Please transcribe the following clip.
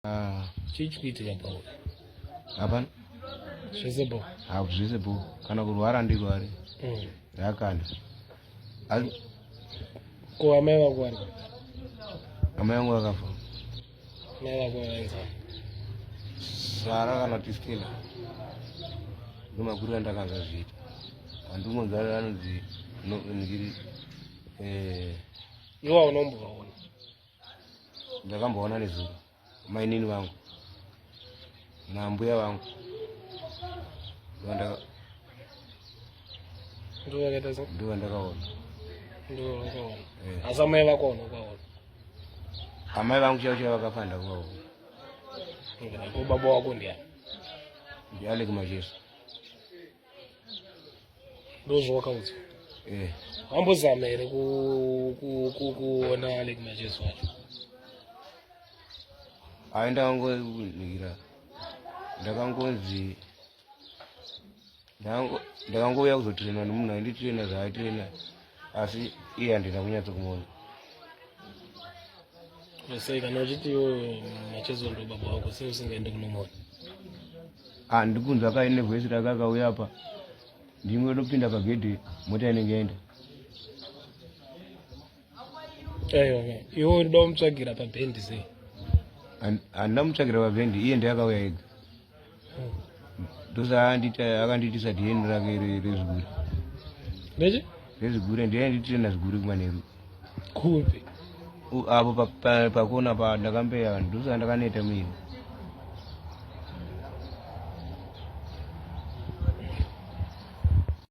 Ah. Chii chikuitika pauri? Hapana. Zvese bo. Ha zvese bo. Kana kurwara ndirware. Yakana. Ko amai vako vari kupi? Amai vangu vakafa. Amai vako vainzi? Sara kana kuti Stella. Ndomakuru andakanzwa zviita. Andingonzwa anonzi ndiri eh Iwe unombovaona? Ndakamboona nezuro mainini vangu nambuya vangu ndovandakaona. Ndovakaona. Eh. Asi amai vako unovaona? Amai vangu chaivo chaivo vakafa ndakuvaona. Ko baba wako ndiani? NdiAlec Macheso. Ndozvawakaudzwa? Eh. Wambozama here kuona Alec Macheso wacho? Hayi, ndakangonikira, ndakangonzi ndakangouya kuzotraina nemunhu ainditraina zvaaitraina, asi iye handina kunyatso kumuona. Sei kana uchiti iwe Macheso ndo baba wako, sei usingaendi kunomuona? Ah, ndikunzwa kaine voice rake akauya apa, ndingodopinda pagedhi, mota inenge yaenda. Aiwa, iwe unoda kumutsvagira pabhendi sei? Handina mutsvagira pabhendi, iye ndiye akauya ega. Ndosa akandiitisa dn rake rezvigure. Rechi? Rezvigure, ndiye anditirena zvigure kumanheru. Kupi? Apo pakona pa ndakambeya, ndosa ndakaneta muiri.